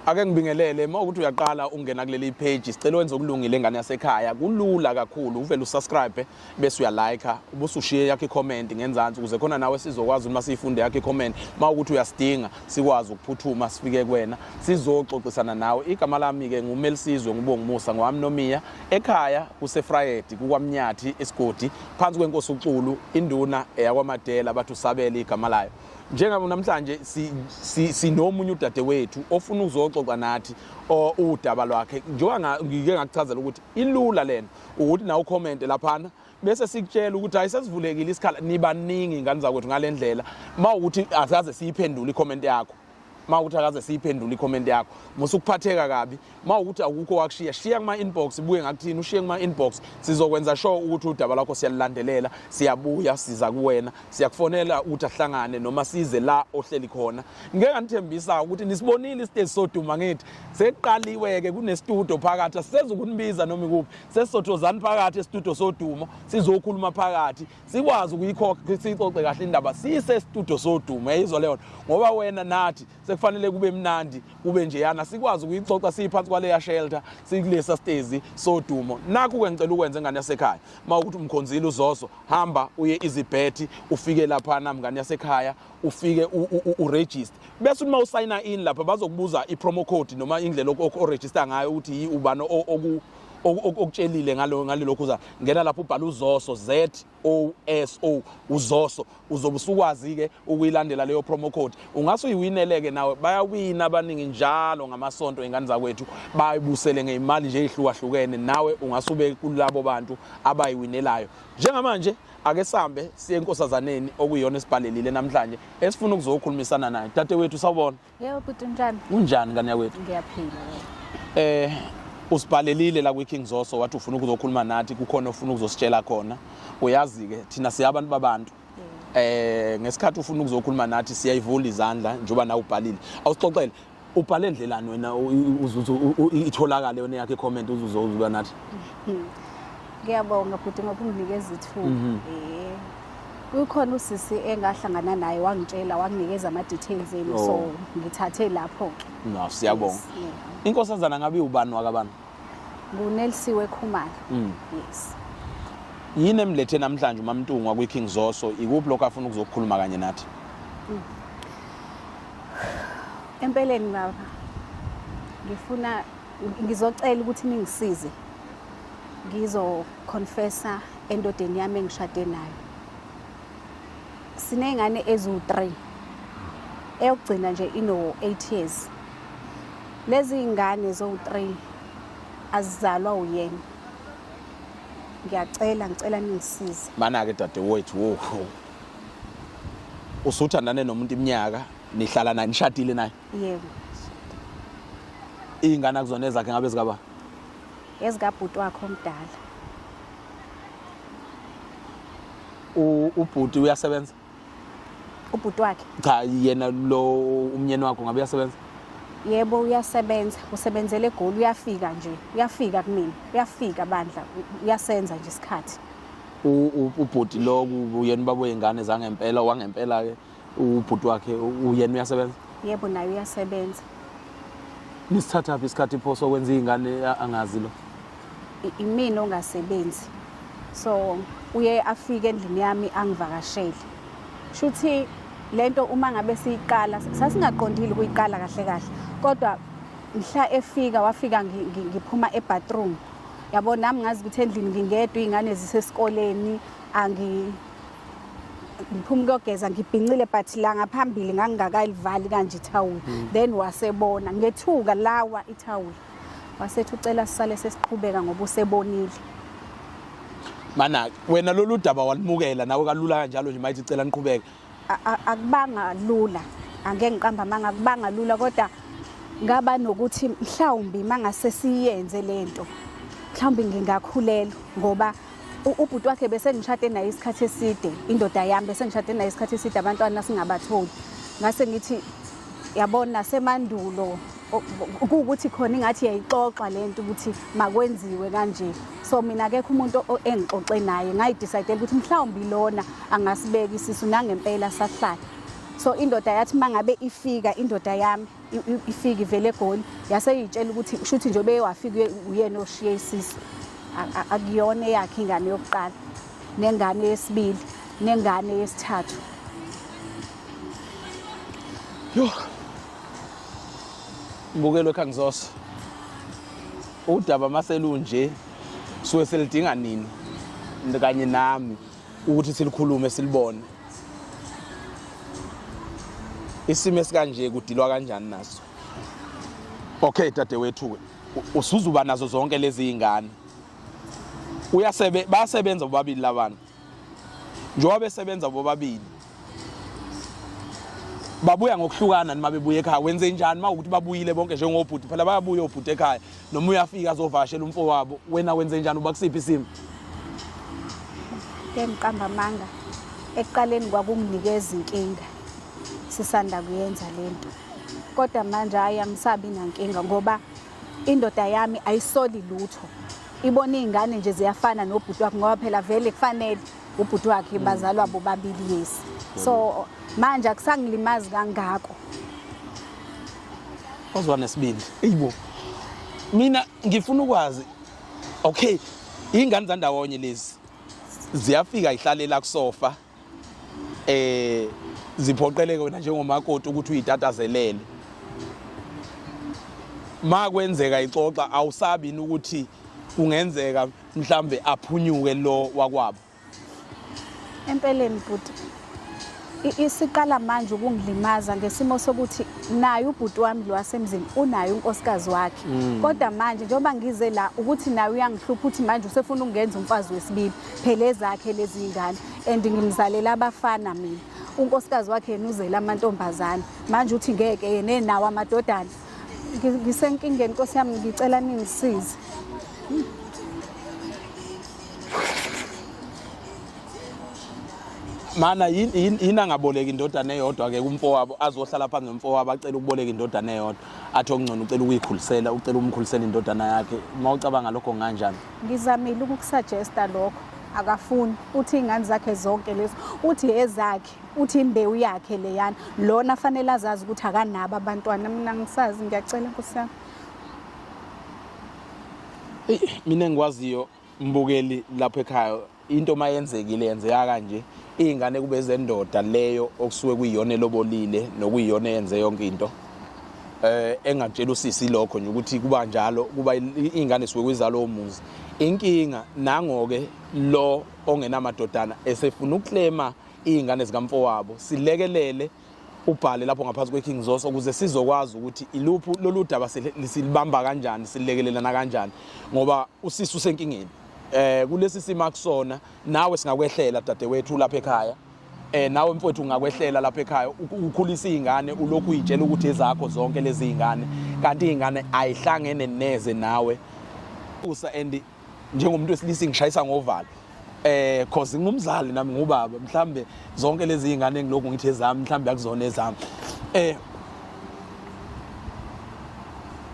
Ake ngibingelele uma ukuthi uyaqala ungena kuleli page, sicela wenze okulungile, engane yasekhaya. Kulula kakhulu, uvele usubscribe bese uyalike, ubusushiye yakho i-comment ngenzansi ukuze khona nawe sizokwazi uma siyifunde yakho i-comment, uma ukuthi uyasidinga sikwazi ukuphuthuma sifike kuwena sizoxoxisana nawe. Igama lami-ke nguMelisizwe nguBongumusa ngowami Nomiya, ekhaya kuseFrayedi kuKwaMnyathi esigodi phansi kwenkosi uXulu, induna eyakwaMadela, bathi usabele igama layo. Njengabo namhlanje sinomunye udadewethu ofuna ukuzoxoxa nathi udaba lwakhe. Njengoba ngike ngakuchazela ukuthi ilula lena, ukuthi nawe ucomment laphana bese sikutshela ukuthi hayi, sesivulekile isikhala, nibaningi ingane zakwethu ngale ndlela. Uma ukuthi akaze siyiphendule i-comment yakho, uma ukuthi akaze siyiphendule i-comment yakho, musukuphatheka kabi. Uma ukuthi akukho wakushiya, shiya kuma-inbox, buye ngakuthini, ushiye kuma-inbox, sizokwenza sure ukuthi udaba lwakho siyalulandelela, siyabuya siza kuwena, siyakufonela ukuthi ahlangane noma size la ohleli khona. Ngike nganithembisa ukuthi nisibonile isitezi soduma, ngithi sekuqaliwe-ke, kunestudio phakathi, asisezukunibiza noma ikuphi, sesisothozani phakathi estudio sodumo, sizokhuluma phakathi, sikwazi ukuyikhokha, siyixoxe kahle indaba sise studio sodumo. Yayizwa leyo nto, ngoba wena nathi sekufanele kube mnandi, kube njeyana, sikwazi ukuyixoxa siyiphansi kwaleya shelter, sikulesa stezi sodumo. Nakhu-ke ngicela ukwenza, engane yasekhaya, uma ukuthi umkhonzile uZoso, hamba uye Easybet, ufike laphana, mngane yasekhaya, ufike uregister, bese uma usayina in lapha bazokubuza i-promo code noma indlela oregister ngayo, ukuthi yi ubani okutshelile ngalo ngalelokhu. Uza ngena lapho ubhala uZoso, ZOSO, uZoso, uzobe usukwazi-ke ukuyilandela leyo promo code, ungase uyiwineleke nawe. Bayawina abaningi njalo ngamasonto, ingane zakwethu, bayibusele ngey'mali nje ey'hlukahlukene. Nawe ungase ube kulabo bantu abayiwinelayo. Njengamanje ake sambe siye enkosazaneni okuyiyona esibhalelile namhlanje esifuna ukuzokhulumisana naye. Dadewethu, sawubona. Yebo bhuti, unjani? Unjani, ngane yakwethu? Ngiyaphila. Usibhalelile la kwi-King Zoso, wathi ufuna ukuzokhuluma nathi, kukhona ofuna ukuzositshela khona. Uyazi-ke thina siyabantu babantu. Ngesikhathi ufuna ukuzokhuluma nathi siyayivula izandla njengoba nawe ubhalile. Awusixoxele, ubhale ndlelani wena itholakale wena yakhe comment uzuzozuba nathi? Ngiyabonga bhuti ngokunginikeza ithuba. Kukhona usisi engahlangana naye, wangitshela, wanginikeza ama-details enu, so ngithathe lapho-ke. No, siyabonga. Yes, yeah. Inkosazana ngabe ubani wakabani? NguNelsiwe Khumalo. Yes. Yini emlethe namhlanje uMamntungwa kwi-King Zoso? Ikuphi lokho afuna ukuzokhuluma kanye nathi? Empeleni baba, ngifuna ngizocela ukuthi ningisize. Ngizoconfessa endodeni yami engishade nayo. Siney'ngane eziwu-3. Eyokugcina nje ino-8 years. Lezi ngane zowu-3 azizalwa uyena. Ngiyacela, ngicela ningisize. Mana-ke dadewethu, wo. Usuthandane nomuntu iminyaka, nihlala naye, nishadile naye? Yebo. Iy'ngane akuzona ezakhe, ngabe zikaba? Ezikabhuti wakhe omdala. Ubhuti uyasebenza? Ubhuti wakhe? Cha, yena lo umnyeni wakho ngabe uyasebenza? Yebo, uyasebenza, usebenzela eGoli, uyafika nje, uyafika kumina, uyafika bandla, uyasenza nje isikhathi. Ubhuti lo uyena ubaba wey'ngane zangempela, wangempela-ke, ubhuti wakhe uyena uyasebenza? Yebo, naye uyasebenza. Nisithathaphi isikhathi pho sokwenza iy'ngane angazi lo? Imina ongasebenzi. So uye afike endlini yami angivakashele. Shuthi lento uma ngabe siyiqala sasingaqondile ukuyiqala kahle kahle. Kodwa mhla efika, wafika ngiphuma ebathroom. Yabo, nami ngazi ukuthi endlini ngingedwa, iy'ngane zisesikoleni, angi ngiphuma ukuyogeza ngibhincile, but la ngaphambili ngangingakayivali kanje ithawula. Then wasebona, ngethuka, lawa ithawula, wasethi ucela sisale sesiqhubeka ngoba usebonile. Mana wena, lolu daba walimukela nawe kalula kanjalo nje mayithi cela niqhubeke? Akubanga lula, angeke ngiqamba amanga, akubanga lula, kodwa ngaba nokuthi mhlawumbi mangase siyenze lento mhlawumbi ngingakhulelwa, ngoba ubhuti wakhe bese ngishade naye isikhathi eside, indoda yami bese ngishade naye isikhathi eside, abantwana singabatholi. Ngase ngithi yabona nasemandulo kuwukuthi khona ingathi yayixoxa lento ukuthi makwenziwe kanje. So mina akekho umuntu engixoxe naye, ngayidecide ukuthi mhlawumbi lona angasibeka isisu, nangempela sahlala. So indoda yathi mangabe ifika indoda yami Ifike ivele eGoli yase iyitshela ukuthi shuthi nje beyewafika uyena oshiye isisu. Akuyona eyakhe ingane yokuqala nengane yesibili nengane yesithathu. Yo. Mbukelo eKhangizoso. Udaba maselunje suke selidinga nini kanye nami ukuthi silikhulume silibone. Isimo esikanje kudilwa kanjani naso? Okay dadewethu usuzuba nazo zonke lezi ingane. Uyasebe bayasebenza bobabili labantu. Njengoba besebenza bobabili babuya ngokuhlukana noma bebuya ekhaya wenze njani uma ukuthi babuyile bonke njengobhuti phela bayabuya obhuti ekhaya noma uyafika azovakashela umfowabo wena wenze njani uba kusiphi isimo? Ke ngiqamba amanga, ekuqaleni kwakunginikeza inkinga sisanda kuyenza lento, kodwa manje hhayi angisabi nankinga ngoba indoda yami ayisoli lutho, ibona iy'ngane nje ziyafana nobhuti wakhe ngoba phela vele kufanele ubhuti wakhe bazalwa bobabili. Yes, so manje akusangilimazi kangako. Wazwa nesibindi. Eyibo. Mina ngifuna ukwazi, okay, iy'ngane zandawonye lezi ziyafika ihlalela kusofa, ziphoqeleke wena njengomakoti ukuthi uyitatazelele. Ma kwenzeka ixoxa, awusabi yini ukuthi kungenzeka mhlambe aphunyuke lo wakwabo? Empeleni bhuti, isiqala manje ukungilimaza ngesimo sokuthi naye ubhuti wami lo wasemzini unaye unkosikazi wakhe, kodwa manje njengoba ngize la ukuthi naye uyangihlupha, uthi manje usefuna ukungenza umfazi wesibili, phela ezakhe lezi ngane and ngimzalela abafana mina, unkosikazi wakhe yena uzele amantombazane, manje uthi ngeke yena enawo amadodana. Ngisenkingeni nkosi yami, ngicela ningisize. Mana yini angaboleka indodana eyodwa ke kumfowabo, azohlala phansi nomfowabo acela ukuboleka indodana eyodwa, athi okungcono ucela ukuyikhulisela, ucela ukumkhulisela indodana yakhe. Uma ucabanga lokho kanjani? Ngizamile ukukusuggesta lokho, akafuni. Uthi iy'ngane zakhe zonke lezo, uthi ezakhe, uthi imbewu yakhe leyana, lona fanele azazi ukuthi akanabo abantwana. Mina ngisazi, ngiyacela nkosi yami. Eyi, mina engikwaziyo mbukeli lapho ekhaya, into mayenzekile yenzeka kanje, iy'ngane kube zendoda leyo okusuke kuyiyona elobolile nokuyiyona eyenze yonke into. Engakutshela usisi lokho nje ukuthi kuba njalo, kuba iy'ngane suke kwizalo muzi. Inkinga nango-ke lo ongenamadodana esefuna ukuklema iy'ngane zikamfowabo, silekelele ubhale lapho ngaphansi kwe-King Zoso ukuze sizokwazi ukuthi iluphi lolu daba, silibamba kanjani, silekelelana kanjani, ngoba usisi usenkingeni kulesi simo akusona. Nawe singakwehlela dadewethu lapha ekhaya, nawe mfowethu ungakwehlela lapha ekhaya, ukhulisa izingane ulokhu uyitshela ukuthi ezakho zonke lezi zingane, kanti izingane ayihlangene neze nawe usa. And njengomuntu wesilisa ngishayisa ngovalo, cause ngumzali nami, ngubaba, mhlambe zonke lezi zingane engilokhu ngithi ezami mhlambe akuzona ezami.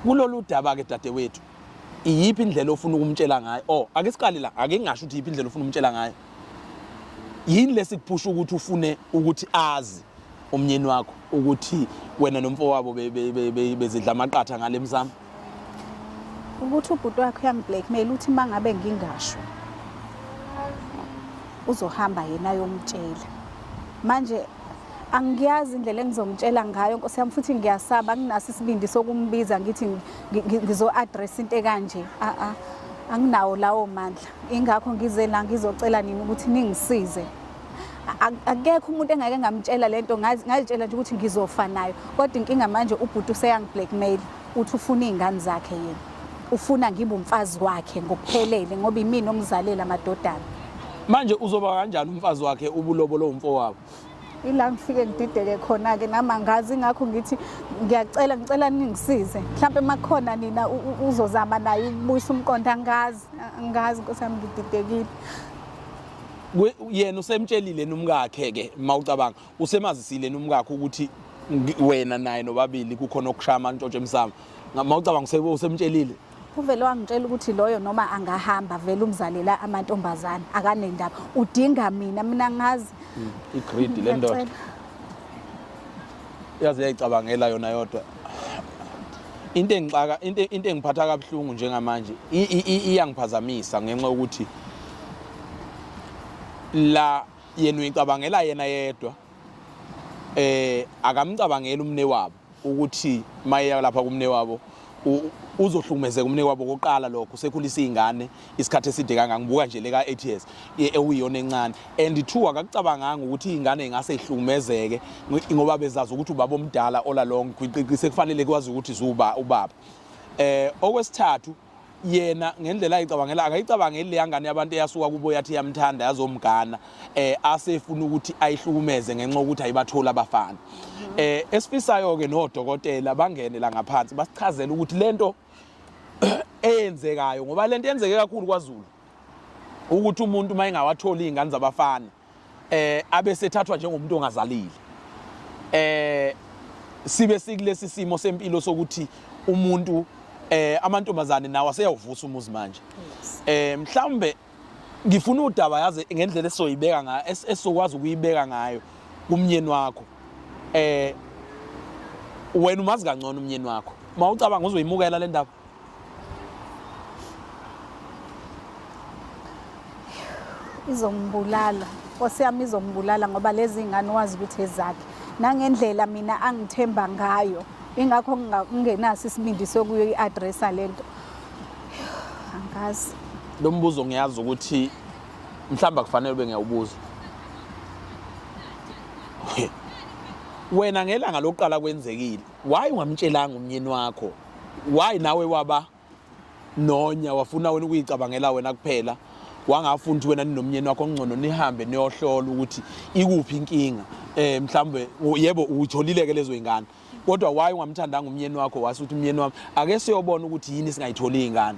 Kulolu daba ke dadewethu, iyiphi indlela ofuna ukumtshela ngayo? Oh, ake siqale la, ake ngingasho ukuthi iyiphi indlela ofuna ukumtshela ngayo. Yini lesikuphusha ukuthi ufune ukuthi azi umnyeni wakho ukuthi wena nomfowabo bezidla amaqatha ngale msamo? Ukuthi ubhuti wakhe uyangiblackmail, uthi uma ngabe ngingasho uzohamba yena ayomtshela. Manje angiyazi indlela engizomtshela ngayo nkosi yami, futhi ngiyasaba, anginaso isibindi sokumbiza ngithi ngizo-address into ekanje. A anginawo lawo mandla, ingakho ngize la ngizocela nini ukuthi ningisize. Akekho umuntu engake ngamtshela lento, ngazitshela nje ukuthi ngizofa nayo, kodwa inkinga manje ubhuti useyangi-blackmail, uthi ufuna iy'ngane zakhe yena, ufuna ngibe umfazi wakhe ngokuphelele ngoba imina omzalela amadodana. Manje uzoba kanjani umfazi wakhe ubulobolo umfowabo? Ila ngifike ngidideke khona-ke nami angazi, ingakho ngithi ngiyacela, ngicela ningisize, mhlawumpe uma kukhona nina uzozama naye ukubuyisa umqondo. Angazi, angazi nkosi yami, ngididekile. Yena usemtshelile nomkakhe ke, mawucabanga usemazisile nomkakhe ukuthi wena naye nobabili kukhona okushaya amantshontsho emsamo? Mawucabanga usemtshelile? Uvele wangitshela ukuthi loyo noma angahamba vele umzalela amantombazane, akanendaba, udinga mina. Mina ngazi. I-greed le ndoda. Ngiyacela. Yaze yayicabangela yona yodwa. Into engixaka into engiphatha kabuhlungu njengamanje iyangiphazamisa ngenxa yokuthi la yena uyicabangela yena yedwa, akamcabangeli umne wabo ukuthi mayeya lapha kumne wabo uzohlukumezeka umne wabo. Kokuqala lokho usekhulisa izingane isikhathi eside kangaka, ngibuka nje leka 8 years ewuyiyona encane, and two, akakucabanganga ukuthi izingane ingase ihlukumezeke ngoba bezazi ukuthi ubaba omdala all along gwiqiqi sekufanele kwazi ukuthi zuba ubaba. Okwesithathu, yena ngendlela ayicabangela akayicabangeli leya ngane yabantu eyasuka kubo yathi iyamthanda yazomgana, asefuna ukuthi ayihlukumeze ngenxa yokuthi ayibathola abafana. Esifisayo ke nodokotela bangene la ngaphansi basichazele ukuthi lento eyenzekayo, ngoba lento yenzeke kakhulu kwaZulu ukuthi umuntu uma engawatholi izingane zabafana abe sethathwa njengomuntu ongazalile. Sibe sikulesi simo sempilo sokuthi umuntu amantombazane nawo aseyawuvusa umuzi manje. Mhlawumbe ngifuna udaba yazi ngendlela esizoyibeka ngayo, esizokwazi ukuyibeka ngayo kumnyeni wakho. Wena umazi kangcono umnyeni wakho, mawucabanga uzoyimukela le ndaba? Izongibulala Nkosi yami, izongibulala ngoba lezi ngane wazi ukuthi ezakhe, nangendlela mina angithemba ngayo, ingakho ngingenaso isibindi sokuyo i-addressa lento. Angazi. Lo mbuzo ngiyazi ukuthi mhlawumbe akufanele ube ngiyawubuza. Wena ngelanga lokuqala kwenzekile, why ungamtshelanga umnyeni wakho? Why nawe waba nonya wafuna wena ukuyicabangela wena kuphela, wangafuni ukuthi wena ninomnyeni wakho ngcono nihambe niyohlola ukuthi ikuphi inkinga? Mhlawumbe yebo uyitholile ke lezo ingane, kodwa why ungamthandanga umnyeni wakho wase uthi umnyeni wami ake siyobona ukuthi yini singayitholi ingane?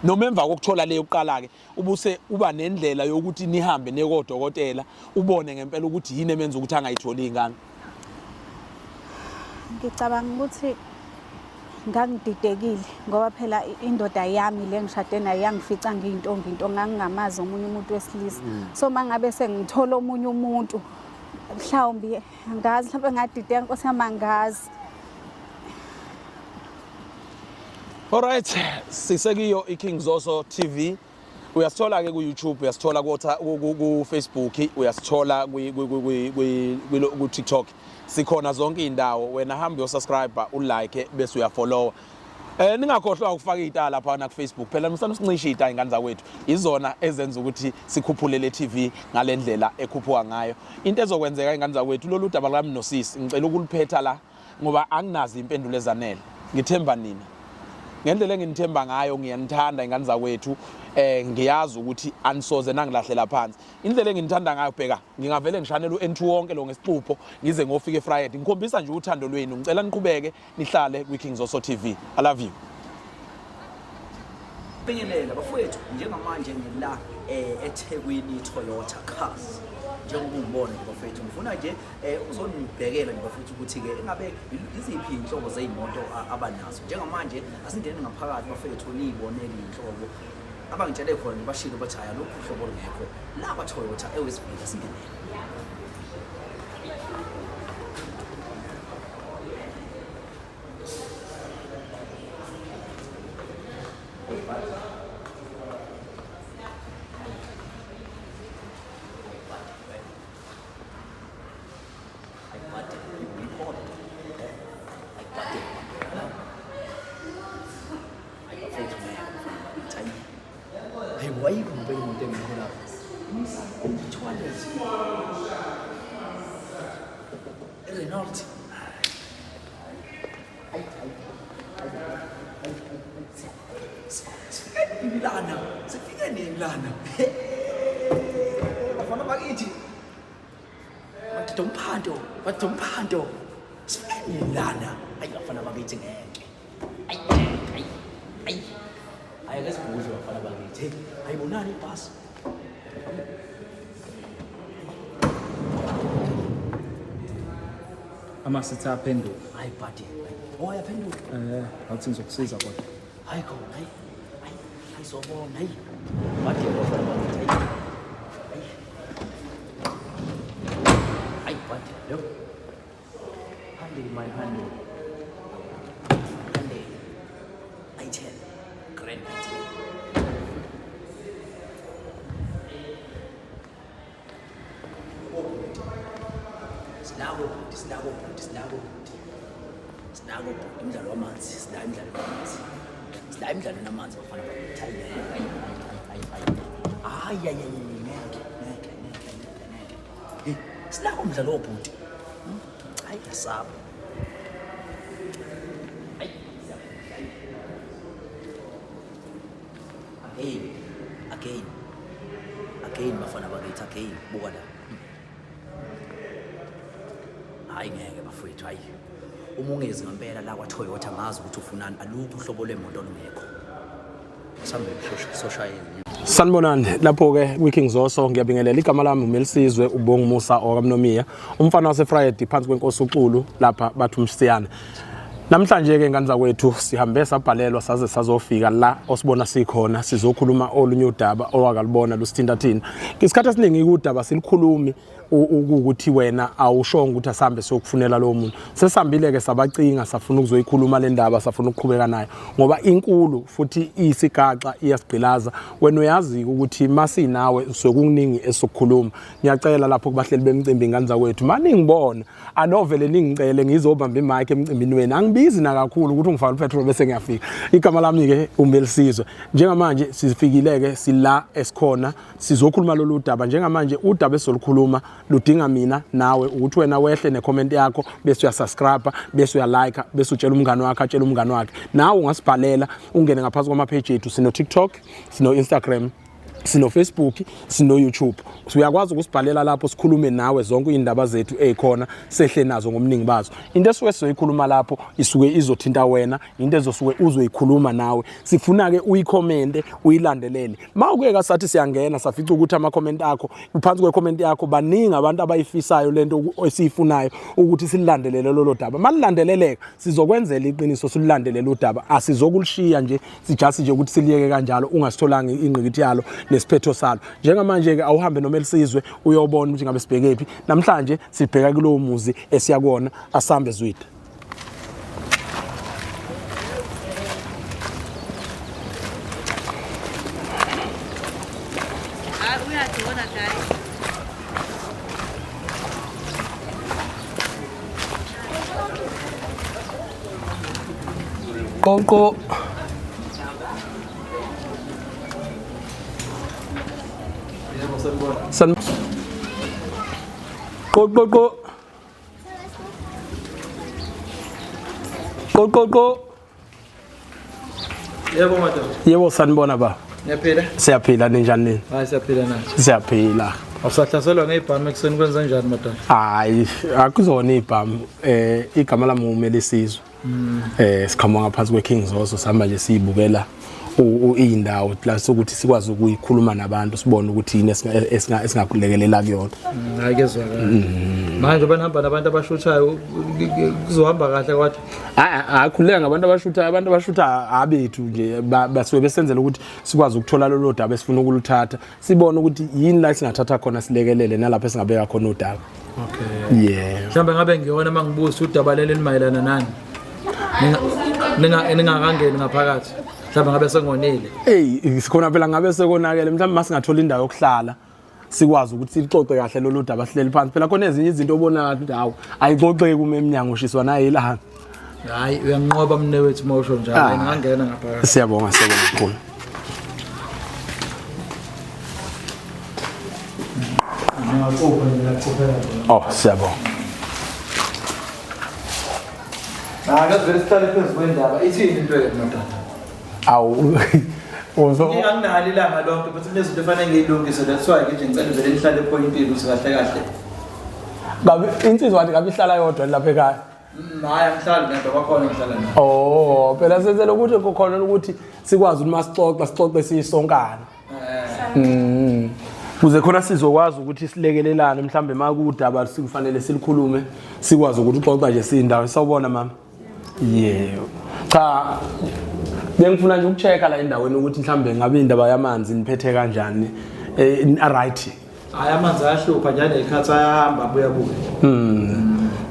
Noma emva kokuthola leyo kuqala ke ubuse uba nendlela yokuthi nihambe niye kodokotela ubone ngempela ukuthi yini emenza ukuthi angayitholi ingane. Ngicabanga ukuthi ngangididekile ngoba phela indoda yami le ngishade nayo yangifica ngiyintombi into, ngangingamazi omunye umuntu wesilisa. So mangabe sengithola omunye umuntu, mhlawumbe angazi, mhlawumbe ngadideka Nkosi yami, angazi. Alright, sisekiyo iKing Zoso TV. Uyasithola ke ku YouTube, uyasithola ku Facebook, uyasithola ku TikTok. Sikhona zonke indawo. Wena hamba uyosubscribe, ulike bese uyafollow. Ningakhohlwa ukufaka izita lapha na ku Facebook. Phela musana usincisha izita ingane zakwethu. Izona ezenza ukuthi sikhuphule le TV ngalendlela ekhuphuka ngayo. Into ezokwenzeka ingane zakwethu, lolu daba lami nosisi ngicela ukuliphetha la ngoba anginazo impendulo ezanele. Ngithemba nina. Ngendlela enginithemba ngayo, ngiyanithanda ingane zakwethu. Ngiyazi ukuthi anisoze nangilahlela phansi. Indlela enginithanda ngayo, bheka, ngingavele ngishanele u-N2 wonke lo ngesixupho ngize ngofika eFriday. Ngikhombisa nje uthando lwenu. Ngicela niqhubeke nihlale kwi-King Zoso TV. I love you. Bingelela bafowethu, njengamanje ngila eThekwini Toyota Cars. Njengoba ungibona nje bafowethu, ngifuna nje uzonibhekela nje bafowethu ukuthi-ke engabe iziphi iy'nhlobo zey'moto abanazo. Njengamanje asingene ngaphakathi bafowethu niyibonele iy'nhlobo abangitshele khona nje, bashilo bathi hhayi alukho uhlobo olungekho la kwa-Toyota eWestville. Asingenele. Hayi, wayikho ngempela imoto engekho lapha. I-toilet. I-Renault. Hayi, hayi, hayi, hayi, sifike nini lana? Sifike nini lana? Bafana bakithi. Madoda umphanto, madoda umphanto. Sifike nini lana? Hayi bafana bakithi ngeke. Ayi, ayi, ayi. Hayi ake sigudle bafana bakithi. Hey, ayibonani ibhasi. Amasithi aphenduka. Hayi bhadi. Oh, ayaphenduka. Awuthi ngizokusiza kodwa. Hayi khona, hayi. Hayi, hayi sobona, hayi. Bhadi bafana bakithi. Hayi. Hayi. Hayi bhadi, yo. Handle my handle. Silabo bhuti, silabo bhuti, silabo bhuti. Sinako bhuti umdlalo wamanzi, sila imidlalo wamanzi. Sila imidlalo namanzi bafana bakithi. Hayi hayi hayi hayi. Hayi hayi hayi ngeke ngeke ngeke ngeke ngeke. Hey, silako umdlalo wobhuti. Hayi yasaba. Hayi. Again. Again. Again bafana bakithi again. Buka la. Hayi ngeke bafowethu hayi. Uma ungezi ngempela la kwaToyota ngazi ukuthi ufunani alukho uhlobo lwemoto olungekho. Sambe soshayela. Sanibonani lapho ke kwiKing Zoso ngiyabingelela igama lami uMelisizwe uBonga Musa okaMnomiya umfana waseFriday phansi kwenkosi uXulu lapha bathi umsiyana. Namhlanje ke ngane zakwethu sihambe sabhalelwa saze sazofika la osibona sikhona sizokhuluma olunye udaba owakalubona lusithinta thina. Isikhathi esiningi kudaba silikhulumi ukuthi wena awushongo ukuthi asambe siyokufunela lowo muntu. Sesihambile ke sabacinga safuna ukuzoyikhuluma le ndaba safuna ukuqhubeka nayo ngoba inkulu futhi isigaxa iyasigqilaza. Wena uyazi ukuthi masinawe sokuningi esokukhuluma. Ngiyacela lapho kubahleli bemcimbi ngane zakwethu maningibona anovele ningicele ngizobamba imic emcimbini wenu angibizi nakakhulu ukuthi ungifake upetrol bese ngiyafika igama lami ke uMelisizwe njengamanje sifikile ke sila esikhona sizokhuluma lolu daba njengamanje udaba esizolukhuluma ludinga mina nawe ukuthi wena wehle necomment yakho bese uyasubscribe bese uyalike bese utshela umngane wakhe atshela umngane wakhe nawe ungasibhalela ungene ngaphansi kwama page ethu sino TikTok sino Instagram sino Facebook sino YouTube uyakwazi ukusibhalela lapho sikhulume nawe zonke indaba zethu ezikhona sehle nazo ngomningi bazo into esuke sizoyikhuluma lapho isuke izothinta wena into ezosuke uzoyikhuluma nawe sifuna ke uyicommente uyilandelele mawuke sathi siyangena safica ukuthi ama comment akho uphansi kwe comment yakho baningi abantu abayifisayo lento esiyifunayo ukuthi silandelele lolo daba malilandeleleka sizokwenzela iqiniso silulandelele udaba asizokulishiya nje sijasi nje ukuthi siliyeke kanjalo ungasitholanga ingqikithi yalo nesiphetho salo njengamanje ke awuhambe noma elisizwe uyobona ukuthi ngabe sibhekephi namhlanje sibheka kulowo muzi esiya kuwona asambe zwide Qoqo. San Qo qo qo. Qo qo qo. Yebo madam. Yebo sanibona ba. Niyaphila? Siyaphila ninjani nini? Hayi siyaphila nathi. Siyaphila. Awusahlaselwa ngezibhamu ekuseni kwenza njani madam? Hayi akuzona ibhamu eh igama lami uMelisizwe. Eh siqhamuka ngaphansi kweKing Zoso sihamba nje siyibukela iy'ndawo la sokuthi sikwazi ukuyikhuluma nabantu sibone ukuthi yini esingakulekelela kuyona. Hayi kezwakala. Manje banihamba nabantu abashuthayo kuzohamba kahle kodwa. Hayi khululeka ngabantu abashuthayo abantu abashutha abethu nje basuke besenzela ukuthi sikwazi ukuthola lolo daba esifuna ukuluthatha sibone ukuthi yini la esingathatha khona silekelele nalapho esingabeka khona udaba. Okay. Yeah. Mhlawumbe ngabe ngiyona mangibuza udaba leli limayelana nani. Ninga ningakangeni ngaphakathi. Mhlawumbe ngabe sengonile. Hey, sikhona phela ngabe sekonakele mhlawumbe masingathola indawo yokuhlala sikwazi ukuthi silixoxe kahle lolu daba sihleli phansi phela khona ezinye izinto obona ukuthi hawu ayixoxeki uma emnyango ushiswa nayilanga. Hayi uyanqoba mnewethu mawusho njalo Ah. ngangena ngaphakathi. Siyabonga siyabonga kakhulu. Ngiyaqopha ngiyaqophela. Oh, siyabonga. Hayi vele sihlale phezu kwendaba. Ithini into yenu madodana? Awu. Uzo Anginalo ilanga lonke futhi kunezinto efanele ngiyilungise that's why ke nje ngicela vele nihlale epointini ukuthi kahle kahle. Ngabe insizwa wathi ngabe ihlala yodwa lapha ekhaya. Hayi angihlali ngedwa kwakhona ngihlala naye. Oh, phela senzela ukuthi kukhona ukuthi sikwazi ukuthi masixoxa sixoxe sisonkana. Kuze khona sizokwazi ukuthi silekelelane mhlambe makudaba sikufanele silikhulume sikwazi ukuthi uxoxa nje siyindawo. Sawubona mama. Yebo. Cha bengifuna nje ukuchecka la endaweni ukuthi mhlambe ngabe indaba yamanzi niphethe kanjani. Eh right. Hayi amanzi ayahlupha njalo nezikhathi ayahamba abuya buye.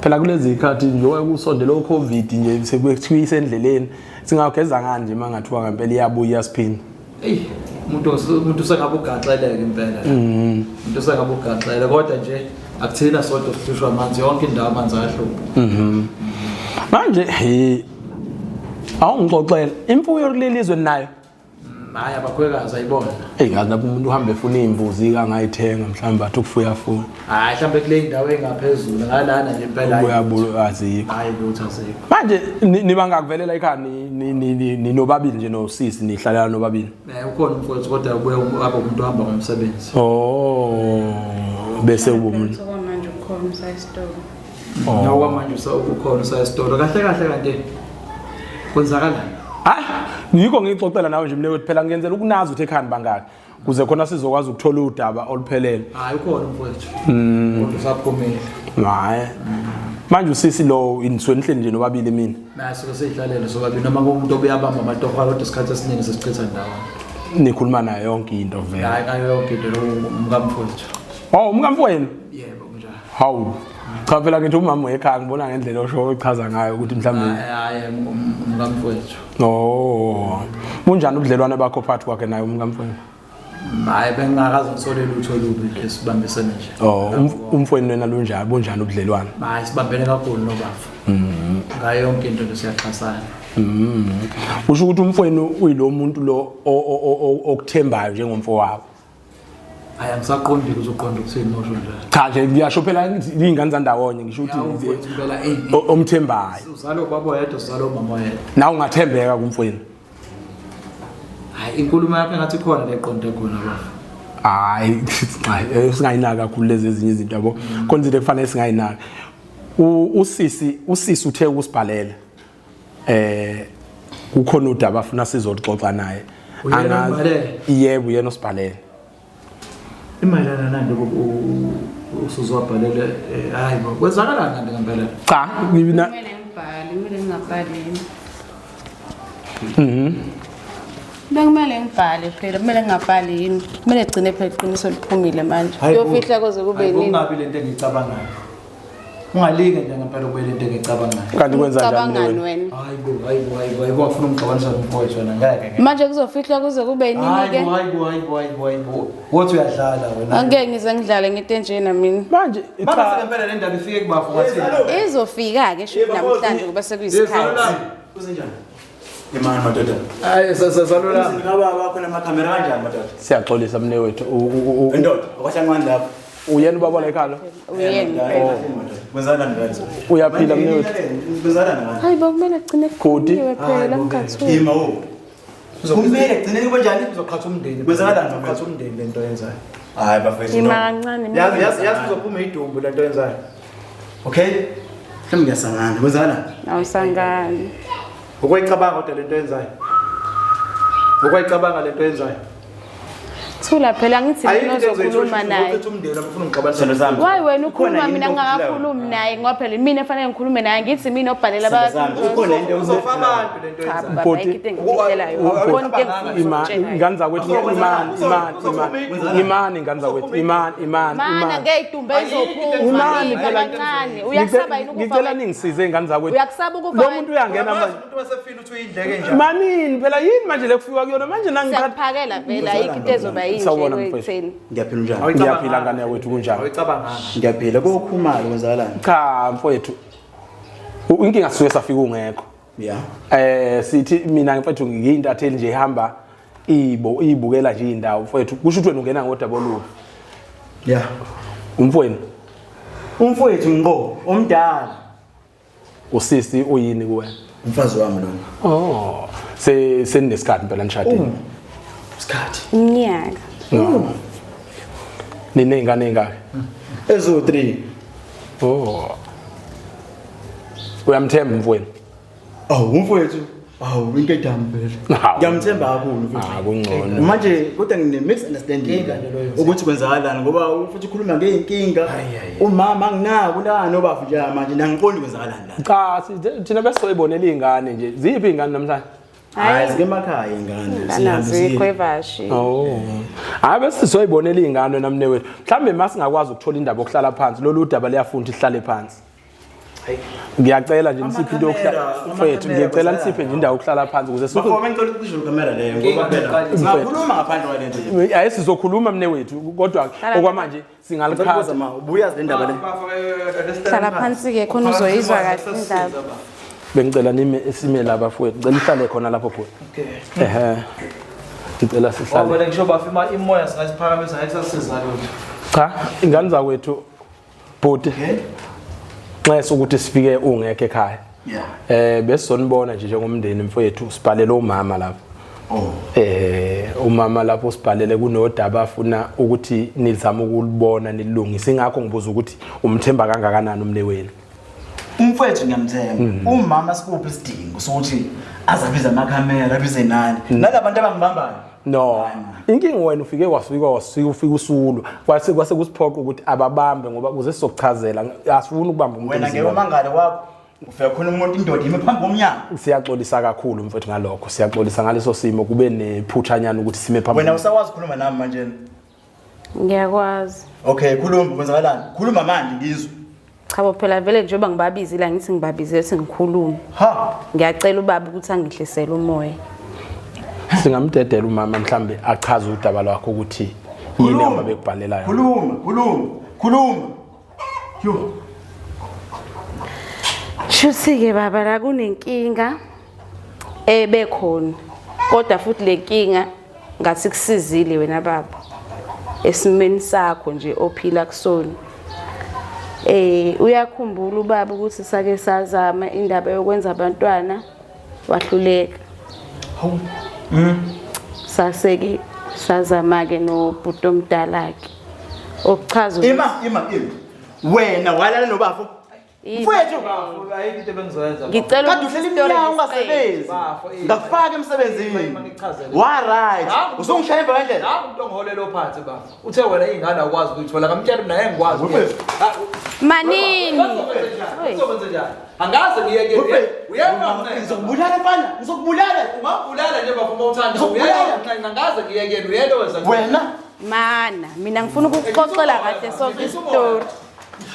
Phela kulezi zikhathi njengoba kusondela uCovid nje sekuthiwa isendleleni singageza ngani nje mangathiwa ngempela iyabuya iyasiphinda. Eyi umuntu umuntu usengabe ugaxeleke impela. Umuntu usengabe ugaxele kodwa nje Akuthina sodwa sihlushwa amanzi, yonke indawo amanzi ayahlupha. Manje he awungixoxela imfuyo kuleli zwe nayo. Hayi abakhwekazi ayibona. Eyi ngazi lapho umuntu uhamba efuna iy'mbuzi kangayithenga mhlawumbe athi ukufuya fuya. Hayi mhlawumbe kule indawo engaphezulu ngalana nje impela. Ubuya bulo azikho. Hayi lutho azikho. Manje nibangakuvelela ekhaya ninobabili nje nosisi nihlalela nobabili. Eh ukhona umfowethu kodwa ubuye abe umuntu ohamba ngomsebenzi. Oh bese uba umuntu. Okwamanje ukhona usayisitolo. Oh. Nakwamanje ukhona usayisitolo. Kahle kahle kanti kwenzakalani? Hayi yikho ngixoxela nawe nje mina ukuthi phela ngiyenzela ukunazi ukuthi ekhaya bangaki kuze khona sizokwazi ukuthola udaba oluphelele. Hayi ukhona umfowethu. Kodwa usaphumile. Hayi. Manje usisi lo inisuke nihleli nje nobabili mina. Naye suke seyihlalele sobabili noma kumuntu obuye abamba amatohwa kodwa isikhathi esiningi sesichitha ndawonye. Nikhuluma naye yonke into vele. Hayi ngayo yonke into lo umkamfowethu. Oh umkamfowenu? Yebo kunjalo. Hawu. Cha phela ngithi umama wekhaya ngibona ngendlela osho ochaza ngayo ukuthi mhlawumbe Hayi hayi umkamfowethu. Oh. Bunjani ubudlelwane bakho phakathi kwakhe naye umkamfowenu? Hayi bengingakaze ngisole lutho olubi nje sibambisene nje. Oh, umfowenu wena lunjani bunjani ubudlelwane? Hayi sibambene kakhulu nobafo. Ngayo yonke into nje siyaxhasana. Usho ukuthi umfowenu uyilo muntu lo okuthembayo njengomfowabo. Hayi angisaqondi ukuthi uqonda ukuthini mosho njalo. Cha nje ngiyasho phela izingane zandawonye ngisho Ya, ukuthi umfowethu impela eh. omthembayo. Uzalo ubaba oyedwa uzalo umama oyedwa. Nawe ungathembeka kumfowenu. Hayi inkulumo yakho engathi khona leqonde khona bafo. Hayi hayi singayinaki kakhulu lezi ezinye izinto yabo. Khona izinto ekufanele singayinaki. Usisi uthe ukusibhalela. Kukhona udaba afuna sizoluxoxa naye. Uyena osibhalele? Yebo uyena osibhalele. Imayelana nani lokho usuzwabhalele hayi bo kwenzakalani kanti ngempela? Cha mina Kumele ngibhale, kumele ngingabhali yini? Bekumele ngibhale phela, kumele ngingabhali yini? Kumele gcine phela iqiniso liphumile manje. Hayi bo. Kuyofihla koze kube Hayi bo, nini? Kungabi lento engiyicabangayo. Ungalinge nje ngempela kube lento engiyicabangayo. Kanti kwenza njani Ucabangani wena? wena? Hayi bo, hayi bo, hayi bo, hayi bo, afuna ungixabanisa nomfowethu wena ngeke ngeke. Manje kuzofihlwa kuze kube nini Hayi ke? bo, hayi bo, hayi bo, hayi bo, hayi bo. Wothi uyadlala wena. Angeke ngize ngidlale ngento enjena mina. Manje Manje cha ngempela le ndaba ifike kubafo ngathini? Izofika ke shuthi namhlanje kuba sekuyisikhathi. Kusenjani? Imani madoda. Hayi sasalola. Umzini kababa wakho namakhamera kanjani madoda? Siyaxolisa mne wethu. Indoda, akwahlangani lapho. Uyena ubaba la ekhaya lo? Uyena impela. Kwenzakalani manje? Uyaphila mne wethu. Kwenzakalani manje? Hayi bo kumele kugcine Koti. kukhulunyiwe phela ngingathuki. Ima wo. Kumele gcine kube njani? Uzoqhatha umndeni. Kwenzakalani? Uzoqhatha umndeni lento oyenzayo. Hayi bafethu. Ima kancane mina. Yazi yazi yazi uzophuma idumbu lento oyenzayo. Okay? Mhlawumbe ngiyasangana. Kwenzakalani? Awusangani. Ukwayicabanga kodwa lento oyenzayo. Ukwayicabanga lento oyenzayo. Thula phela ngithi mina ozokhuluma naye. Uzoqhatha umndeni abafuna ungixabanisa. Sithando sami. Why wena ukhuluma Kukhona mina into ngingakakhulumi naye ngoba phela mina efanele ngikhulume naye ngithi mina obhalela Sithando sami, Kukhona into Uzofa abantu lento Cha oyenzayo. baba Bhuti, ayikho into engikufihlelayo. Khona into engifuna Ima ukukutshela. ingane zakwethu imani imani imani imani ingane zakwethu imani imani Mana imani. ngeke idumbe izophuma. Imani Ima phela. kancane. Uyakusaba yini ukufa? Ngicela wena? ningisize ingane zakwethu. Uyakusaba ukufa Lo wena? muntu uyangena Uyamazi manje. umuntu wasefile uthi uyindleke njani. Manini phela yini manje lekufika kuyona manje nangikhathi. Siyakuphakela vele ayikho into ezoba yinhle Sawubona, mfowethu. ekutheni. Ngiyaphila njani? Ngiyaphila ngane yakwethu kunjani? Awuyicabanganga. Ngiyaphila. Kokhumalo kwenzakalani? Cha mfowethu. Inkinga sisuke safika ungekho. Yeah. Sithi mina mfowethu ngiyintatheli nje ihamba ibo ibukela nje indawo mfowethu. Kusho ukuthi wena ungena ngodaba olubi. Yeah. Umfowenu Umfowethu ngqo omdala. usisi uyini kuwena? Umfazi wami lona. Oh, se seninesikhathi impela nishadile. Isikhathi. Iminyaka. Niney'ngane ey'ngaki? Ezo 3. Oh. Uyamthemba umfowenu? Awu umfowethu. Awu inkedami phela. Hawu. Ngiyamthemba kakhulu mfowethu. Ah, kungcono. Manje kodwa ngine misunderstanding ukuthi kwenzakalani ngoba futhi ukhuluma ngeyinkinga. Umama anginako la nobafu nje manje nangiqondi kwenzakalani la. Cha, thina besizoyibonela iy'ngane nje. Ziphi iy'ngane namhlanje? Hayi zike emakhaya ingane. Nazikho evashi. Oh. Hayi bese sizoyibonela iy'ngane wena mnewethu. Mhlawumbe uma singakwazi ukuthola indaba yokuhlala phansi, lolu daba liyafunda ukuthi sihlale phansi. Ngiyacela nje nisiphe into yokuhlala mfethu, ngiyacela nisiphe nje indawo yokuhlala phansi ukuze Bafo bengicela ukuthi isho kamera leyo ngoba phela singakhuluma ngaphandle kwale nto nje. Ayi sizokhuluma mne wethu kodwa okwamanje Ngicela ukubuza singalikhatha. ma ubuyazi le ndaba le. Hlala phansi-ke khona uzoyizwa kahle indaba. Bengicela nime esime la bafowethu. Ngicela uhlale khona lapho bhuti. Okay. Ehhe. Ngicela sihlale. Ngoba ngisho bafa imoya singayiphakamisa ngeke sasiza lutho. Cha, ingane zakwethu bhuti. Nxese ukuthi sifike ungekho ekhaya. Yeah. Eh besizonibona nje njengomndeni mfowethu sibhalele umama lapha. Oh. Eh umama lapho sibhalele kunodaba afuna ukuthi nizame ukulibona nilungise ingakho ngibuza ukuthi umthemba kangakanani umne wenu. Umfowethu ngiyamthemba. Umama sikuphi isidingo sokuthi azabize amakhamera abize nani. Nalabantu abangibambayo. No. Inkinga wena ufike wafika wafika ufika usulwa. Kwase kwase kusiphoqa ukuthi ababambe ngoba kuze sizokuchazela asifuni ukubamba umuntu. Wena ngeke emzini. umangale wakho. Ufika khona umuntu indoda ime phambi komnyango. Siyaxolisa kakhulu mfethu ngalokho. Siyaxolisa ngaleso simo kube nephuthanyana ukuthi sime phambi. Wena usakwazi ukukhuluma nami manje. Ngiyakwazi. Okay, khuluma kwenzakalani? Khuluma manje ngizwe. Cha bo phela vele njengoba ngibabizile angithi ngibabizile ukuthi ngikhulume. Ha. Ngiyacela ubaba ukuthi angihlisele umoya. Singamdedela umama mhlambe achaze udaba lwakho ukuthi yini ababekubhalelayo. Khuluma, khuluma, khuluma. Yo. Shuthi-ke baba la kunenkinga ebekhona kodwa futhi le nkinga ngathi kusizile wena baba esimeni sakho nje ophila kusona. Eh uyakhumbula ubaba ukuthi sake sazama indaba yokwenza abantwana wahluleka. Hawu. Saseke sazama-ke nobhuti omdala-ke okuchaza ukuthi- Ima, ima, ima. Wena walala nobafo. Mfowethu, Ayikho into ebengizoyenza. Ngicela kade uhleli iminyaka ungasebenzi. Bafo, eh. Ngakufaka emsebenzini. Ngichazele. Wa right. Nangu- Usungishaya emva kwendlela. Nangu umuntu ongiholela ophansi bafo. Uthe wena iy'ngane awukwazi ukuyithola ngamtshela mina ngeke ngikwazi. Mfowethu. Manini. Uzokwenza njani? Angaze ngiyeke. Mfowethu. Uyena uncenga. Ngizokubulala mfana, ngizokubulala. Ungangibulala nje bafo uma uthanda. Ngizokubulala. Uyena uncenga angaze ngiyeke uyena wenza. Wena Mana, mina ngifuna ukukuxoxela kahle sonke isitori.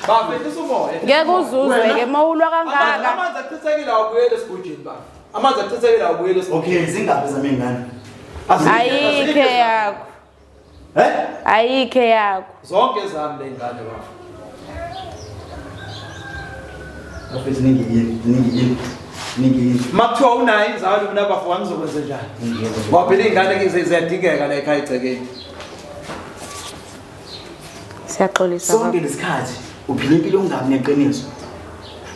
Bafo ehlisa umoya. Ngeke uzuzwe-ke uma ulwa kangaka. Amanzi achithekile awabuyele esigujini bafo. Amanzi achithekile awabuyele esigujini. Okay, zingaphi zami ingane? Ayikho eyakho. Eh? Ayikho eyakho. Zonke ezami le ngane bafo. Bafethu ningi yini? Ningi yini? Ningi yini? Makuthiwa unayo inzalo mina bafo wangizokwenza njani? Ngoba phela iy'ngane ziyadingeka la ekhaya egcekeni. Siyaxolisa. Sonke lesikhathi uphila impilo ongabi neqiniso.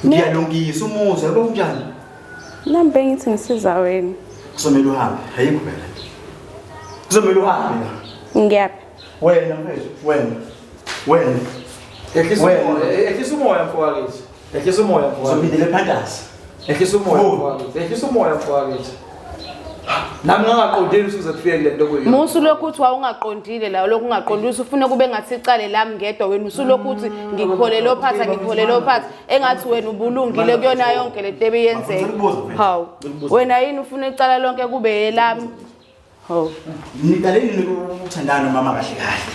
Ngiyalungisa umuzi, yabo kunjani? Nami bengithi ngisiza wena. Kuzomela uhambe, ayikho phela. Kuzomela uhambe la. Ngiyaphi? Wena mfethu, wena. Wena. Ehlisa Wena. umoya, ehlisa umoya mfowethu. Ehlisa umoya mfowethu. Uzophindela ephantas. Ehlisa umoya Oh. mfowethu. Ehlisa umoya mfowethu. Nami ngangaqondile ukuthi uze kufike kule nto kuyo. Musu lokhu uthi wawungaqondile la lokhu ungaqondile usufuna kube ngathi icale lami ngedwa wena usulokhu uthi ngikholele ophatha ngikholele ophatha engathi wena ubulungile kuyona yonke le nto ebiyenzeka. Hawu. Wena yini ufuna icala lonke kube elami? Hawu. Niqale nini ukuthandana nomama kahle kahle?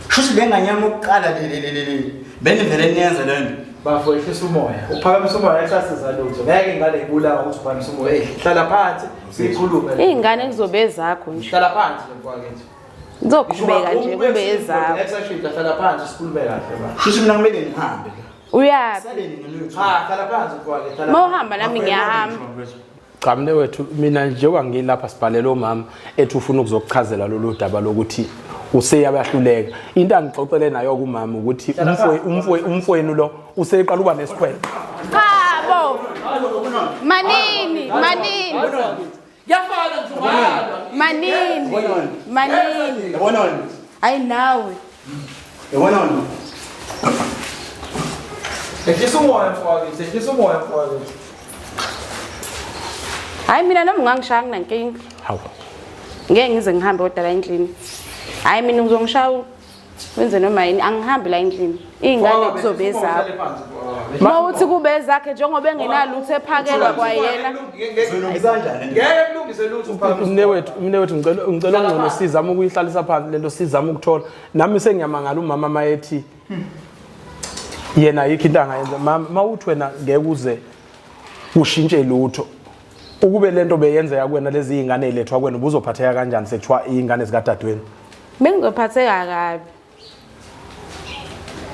Shuthi le ngane yami yokuqala le le le le le. Benivele niyenza le nto. Bafo ehlisa umoya. Uphakamisa umoya esasiza lutho. Ngeke ingane ibulawa ukuthi uphakamisa umoya. Eh hlala phansi sikhulume. Iy'ngane kuzobe ezakho nje. Hlala phansi nje mfowethu. Kuzoqhubeka nje kube ezakho. Exashita hlala phansi sikhulume kahle ba. Shuthi mina kumele ngihambe la. Uyaphi? Saleni nina Cha hlala phansi mfowethu. Hlala. Uma uhamba nami ngiyahamba. Cha mne wethu mina njengoba ngilapha sibhalele umama ethi ufuna ukuzokuchazela lolu daba lokuthi useyabahluleka. Into angixoxele nayo kumama ukuthi umfowenu lo useqala uba nesikhwele. Cha bo. Manini, manini. Kuyafana nje. Manini. Manini. Yabona wena? Hayi nawe. Yabona wena? Ehlisa umoya mfowethu. Ehlisa umoya mfowethu. Hayi mina noma ungangishaya nginankinga. Hawu. Ngeke ngize ngihambe kodwa la endlini. Hayi mina uzongishaya wenze noma yini angihambi la endlini. Iy'ngane kuzobe ezakho. Uma uthi kube ezakhe njengoba engenalutho ephakelwa kwayena. Uzolungisa kanjani? Ngeke kulungise lutho uphakamisa. Mne wethu ngicela ungcono sizame ukuyihlalisa phansi lento sizame ukuthola. Nami sengiyamangala umama mayethi Yena ayikho into angayenza. Mama, mawuthi wena ngeke uze ushintshe lutho. Ukube lento beyenzeka kuwena lezi izingane ezilethwa kuwena ubuzophatheka kanjani sekuthiwa izingane zikadadewenu? Bengizophatheka kabi.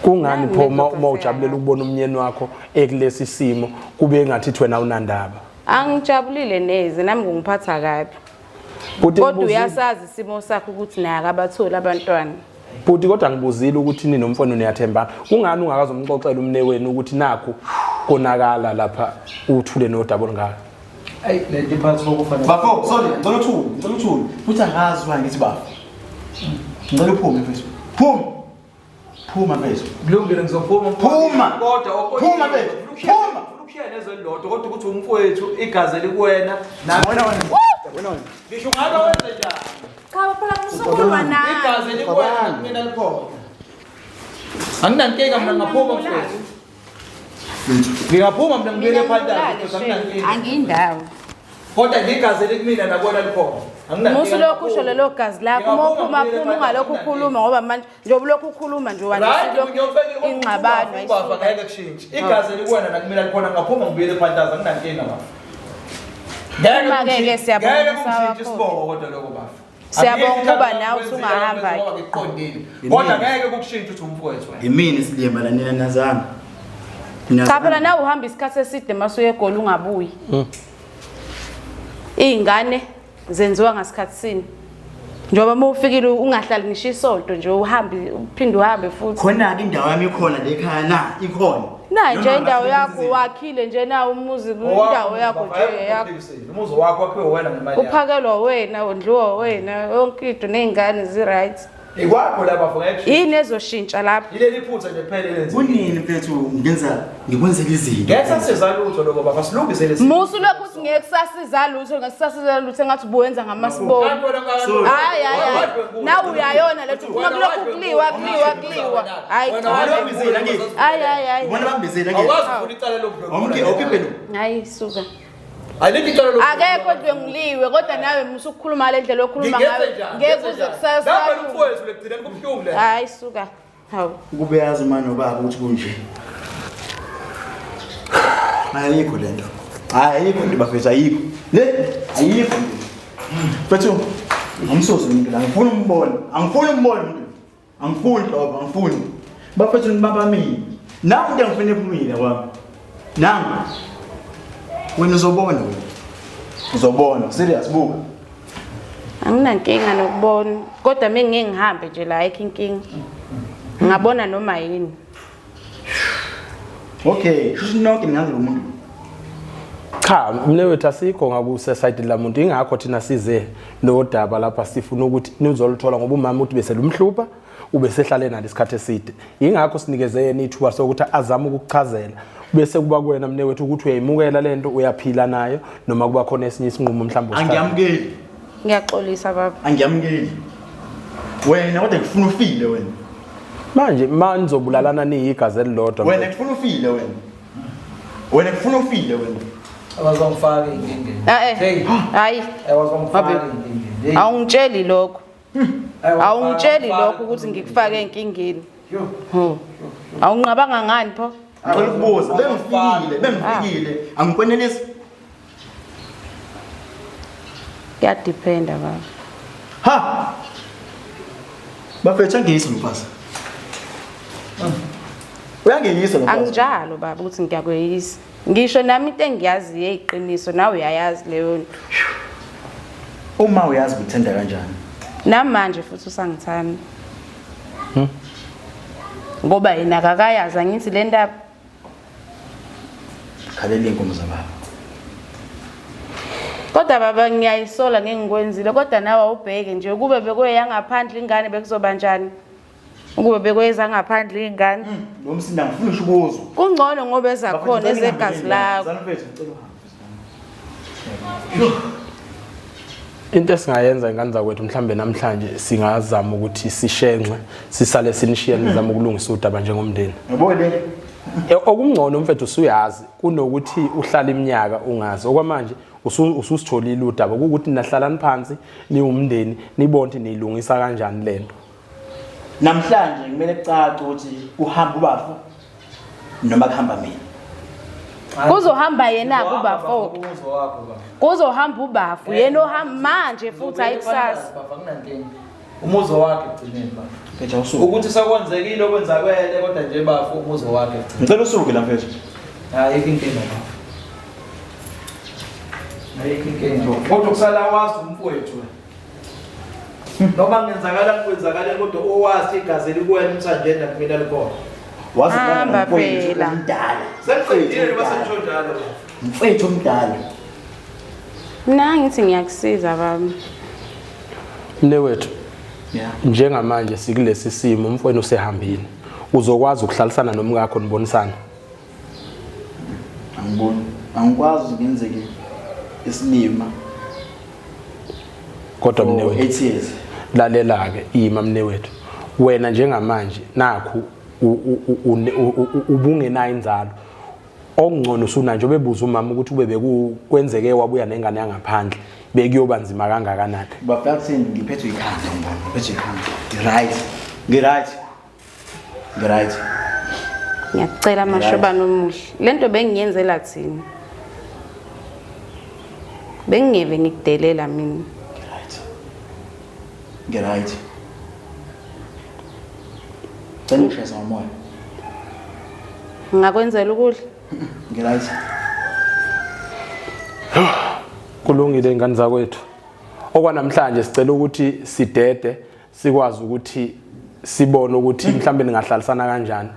Kungani Nami pho uma bengizophatheka uma ujabulela kabi. ukubona umnyeni wakho ekulesi simo kube ngathi thi wena awunandaba? Angijabulile neze nami kungiphatha kabi. Bhuti Kodwa ngibuzile- uyasazi isimo sakhe ukuthi naye akabatholi abantwana. Bhuti kodwa ngibuzile ukuthi ninomfowenu niyathembana. Kungani ungakaze umxoxele umnewenu ukuthi nakhu konakala lapha uthule nodaba olungaka? Ayi le nto iphathi kokufa. Bafo, sorry, ngicela uthule, ngicela uthule. Futhi angazi why ngithi bafo. Ngicela uphume mfethu. Phuma. Phuma mfethu. Kulungile ngizophuma. Phuma. Kodwa Phuma mfethu. Phuma. Ufuna nezwe elilodwa kodwa ukuthi umfowethu igazi elikuwena nami. Wena wena. Wena wena. Ngisho ungabe wenze njani? Cha phela musukulwa naye. Igazi elikuwena mina likhona. Anginankinga mina ngaphuma mfowethu. Ngingaphuma mina ngibuyele ephantazi anginankinga. Angiyindawo. Kodwa nje igazi elikumina nakuwena likhona. Anginankinga. Musu lokhu usho lelo gazi lakho uma uphuma phuma ungalokhu ukhuluma ngoba manje njengoba ulokhu ukhuluma nje Right, wandisa ngiyofike ingxabano Bafa ngeke kushintshe. Igazi elikuwena nakumina likhona ngaphuma ngibuyele ephantazi anginankinga bafa. Ngeke Uma-ke ke kushintshe- siyabonga ngeke umusa kushintshe wakho. isibongo kodwa lokho bafa. Siyabonga Angeke ukuba ihlangane nawe kwenzile usungahamba ngoba ngikuqondile. Kodwa ngeke kukushintshe ukuthi umfowethu wena. Yimini isilima la nina nazana. Cha phela nawe uhamba isikhathi eside mase uye eGoli ungabuyi. Iy'ngane zenziwa ngasikhathi sini. Njengoba uma ufikile ungahlali ngisho isonto nje uhambe uphinde uhambe futhi. Khona-ke indawo yami ikhona le ekhaya na ikhona. Na nje Noma indawo ngathi yakho ngenzile. wakhile nje na umuzi indawo yakho nje yakho. Umuzi wakho wakhiwe wena ngemali yakho. Uphakelwa wena, wondliwa wena, yonke into ney'ngane zi-right. Ikwakho la bafo ngeke kushintshe. Yini ezoshintsha lapho? Yileli phutha nje kuphela elenziwe. Kunini mfethu ngenza ngikwenzela izinto. Ngeke sasiza lutho lokho bafo silungise lesi. Musu lokhu uthi ngeke kusasiza lutho, ngeke kusasiza lutho engathi ubuwenza ngamaSibomu. Kanti wena Sorry. Hayi hayi hayi. Nawe uyayona lethu ufuna kulokhu kuliwa kuliwa kuliwa. Hayi Wena cha. Wena angithi. Hayi hayi hayi. Ubona bambizile angithi. Awukwazi ukufuna icala lokudlwengula. Awumkhi awukhiphe lo. Hayi suka. Alikho icala lokudlwengula. Akekho odlwenguliwe kodwa nawe musu ukukhuluma ngale ndlela okhuluma Ngingenze ngayo. njani? Ngeke uze kusasa. Lapha umfowethu lekugcineni kubuhlungu le. Hayi suka. Hawu. Ukube yazi uma nobaba ukuthi kunje. Ayikho lento. Ayikho into bafethu ayikho. Le ayikho. Mfethu ngimsuze umuntu la ngifuna umbone. Angifuni umbone umuntu. Angifuni nhlobo angifuni. Bafethu nibabamile. Nangu into engifuna ephumile kwami. Nangu. Wena uzobona wena. Uzobona serious buka. Anginankinga nokubona kodwa mengeke ngihambe nje la ayikho inkinga. Ngabona noma yini. Okay, shuthi nonke ningazi lo muntu. Cha, mnewethu asikho ngakuse side lamuntu ingakho thina size nodaba lapha sifuna ukuthi nizoluthola ngoba umama uthi bese lumhlupha ubesehlale nalo isikhathi eside. Ingakho sinikeze yena ithuba sokuthi azame ukukuchazela bese kuba kuwena mnewethu ukuthi uyayimukela lento uyaphila nayo noma kuba khona esinye isinqumo mhlawumbe osithatha. Angiyamukeli. Ngiyaxolisa baba. Angiyamukeli. Wena kodwa ngifuna ufile wena. Manje ma nizobulalana niyigazi elilodwa. Wena ngifuna ufile wena. Wena ngifuna ufile wena. Abazongifaka inkingeni. Eh Hey. hayi Abazongifaka inkingeni. Hey. awungitsheli lokho. Awungitsheli Abazongifaka lokho ukuthi ngikufake enkingeni. Yo. Ho. Awunqabanga ngani pho? Ngicela ukubuza, bengifikile, bengifikile. Angikwenelisi. Kuyadependa baba. Ha! Bafethu angiyisi lo mfazi. Uyangiyisa lo mfazi. Anginjalo baba ukuthi ngiyakweyisa. Ngisho nami into engiyaziyo eyiqiniso nawe uyayazi leyo nto. Uma uyazi ukuthanda kanjani. Namanje futhi usangithanda. Ngoba yena akakayazi angithi le ndaba. Khalela inkomo zababa. Kodwa baba ngiyayisola ngengikwenzile kodwa nawe awubheke nje ukube bekuyeya ngaphandle ingane bekuzoba njani? Ukube bekuyeza ngaphandle ingane. Lo msindo angifuni ngisho ukuzwa. Kungcono ngoba ezakhona ezegazi lakho. Zana mfethu ngicela uhambe. Into esingayenza ingane zakwethu mhlambe namhlanje singazama ukuthi sishenxe sisale sinishiya nizama ukulungisa udaba njengomndeni. Yabo le Okungcono mfethu usuyazi kunokuthi uhlale iminyaka ungazi. Okwamanje ususitholile udaba ukuthi nahlalani phansi niwumndeni nibone ukuthi niyilungisa kanjani lento. Namhlanje kumele kucace ukuthi kuhamba ubafo. Noma kuhamba mina. Kuzohamba yena kubafo. Umuzo wakho baba. Kuzohamba ubafu yena ohamba manje futhi ayikusasa. Baba kunankinga. Umuzo wakhe ekugcineni baba. Mfethu awusuke. Ukuthi sekwenzekile okwenzakele kodwa nje bafo umuzo wakhe ekugcineni. Ngicela usuke la mfethu. Ayikho inkinga bafo. Ayikho inkinga. Kodwa kusala wazi umfowethu wena. Noma kungenzakala kwenzakale kodwa owazi igazi elikuwena umthanjeni nakumina likhona. Wazi Hamba mfowethu phela. omdala. Sekuqedile noma sengisho njalo bafo. Mfethu omdala. Mina ngithi ngiyakusiza baba. Mnewethu Yeah. njengamanje sikulesi simo umfowenu usehambile. Uzokwazi ukuhlalisana nomkakho nibonisana. Angiboni. Angikwazi ngenzeke isilima Kodwa for mnewethu 8 years. lalela ke ima mnewethu. Wena njengamanje nakhu ubungenayo inzalo. Okungcono usuna nje obebuza umama ukuthi ube bekukwenzeke wabuya nengane yangaphandle bekuyoba nzima kangakanani. Bafika kuthini ngiphethwe ikhanda ngibona. Ngiphethwe ikhanda. Ngi-right. Ngi-right. Ngi-right. Ngiyakucela mashobana omuhle. Lento bengiyenzela thina. Bengingeve ngikudelela mina. Ngi-right. Ngi-right. Cela ngishayisa ngomoya. Ngingakwenzela ukudla. Ngi-right. Kulungile ingane zakwethu. Okwanamhlanje sicela ukuthi sidede sikwazi ukuthi sibone ukuthi mhlambe ningahlalisana kanjani.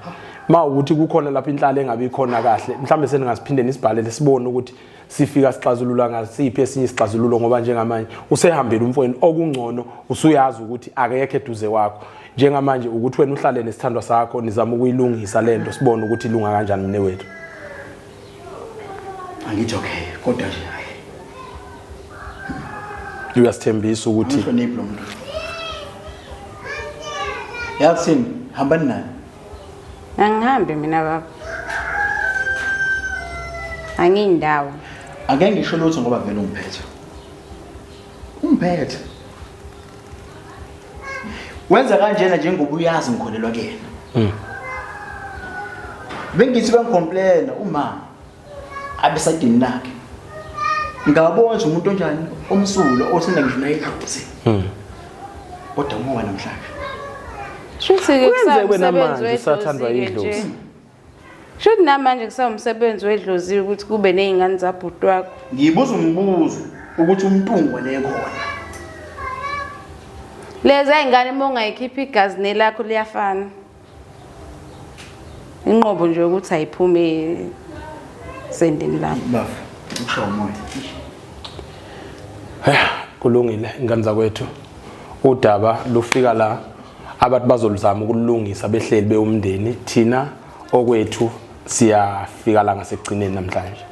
Ma ukuthi kukhona lapho inhlalo engabi khona kahle, mhlambe seningasiphinde nisibhalele sibone ukuthi sifika sixazulula ngasiphi esinye isixazululo ngoba njengamanje usehambile umfowenu okungcono usuyazi ukuthi akekho eduze kwakho. Njengamanje ukuthi wena uhlale nesithandwa sakho nizama ukuyilungisa lento sibone ukuthi ilunga kanjani mne wethu. Angithi okay kodwa nje hayi. Uyasithembisa ukuthi Angihloniphi lo muntu. Yazi hambani naye. Angihambi mina baba. Angiyindawo. Ake ngisho lutho ngoba vele ungiphethe. Ungiphethe. Wenza kanjena njengoba uyazi ngikholelwa kuyena. Bengithi bangicomplaina uma abesadini lakhe. Ngabona nje umuntu onjani omsulwa othanda ngisho nayidlozi. Kodwa ngoba namhlanje Shuthi-ke Kwenzekwe kusawumsebenzi namanje usathandwa wedlozi-ke yidlozi. nje. Shuthi namanje kusawumsebenzi wedlozi ukuthi kube ney'ngane zabhuti wakho. ngibuza umbuzo ukuthi umntungwa le khona. Lezi y'ngane uma ungayikhipha igazi nelakho liyafana. Inqobo nje ukuthi ayiphume sendeni lakho. Bafu, ushaya umoya. Kulungile ingane zakwethu. Udaba lufika la abantu bazoluzama ukulungisa behleli bewumndeni thina okwethu siyafika la ngasekugcineni namhlanje.